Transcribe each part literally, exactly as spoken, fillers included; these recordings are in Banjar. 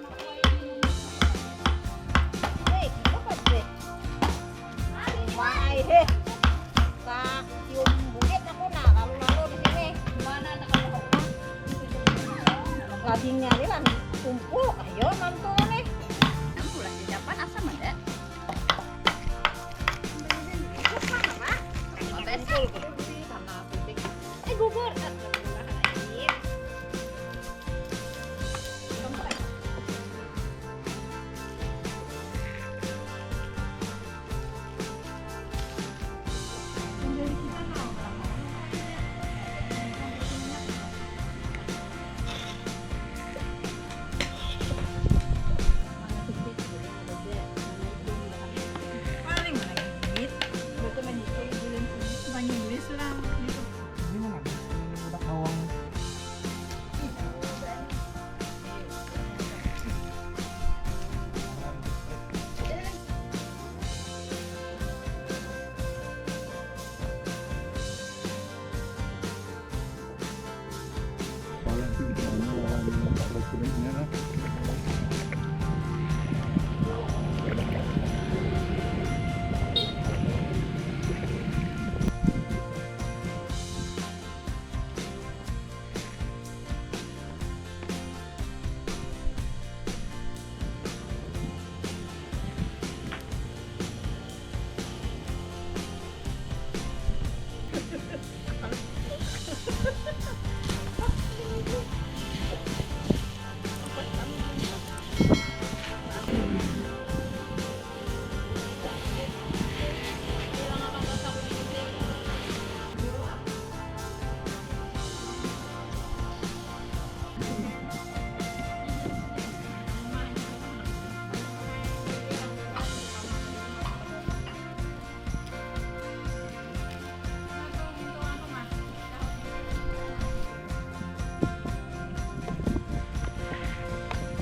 Hei, apa sih? Wah, heh. Sa cium bulit aku nah, lalu-lalu di sini. Mana nak apa? Ladingnya ni lah tumpuk, ayo mantul nih. Aku lah di depan asam ada. Bukan apa? Sama putih. Eh, gugur. Paling lagi duit, betul menjadi bulan ini, tentang Inggris orang gitu. Ini mana? Ini budak bawang.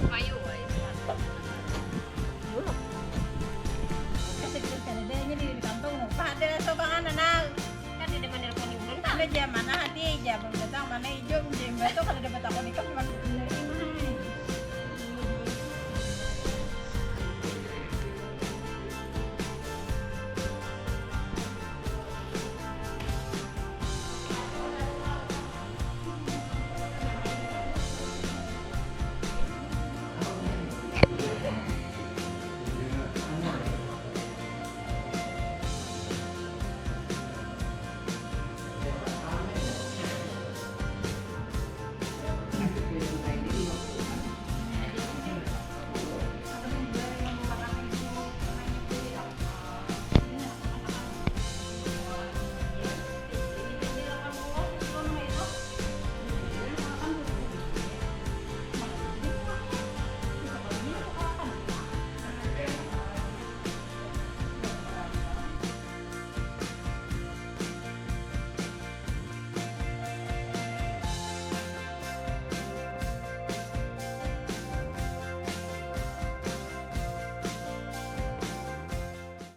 Ayo, guys. Kasih kita kadadanya di kantong. Pak, ada sobangan, anak. Kan ada menelpon ulun, tak? Ada jam mana hati, jam.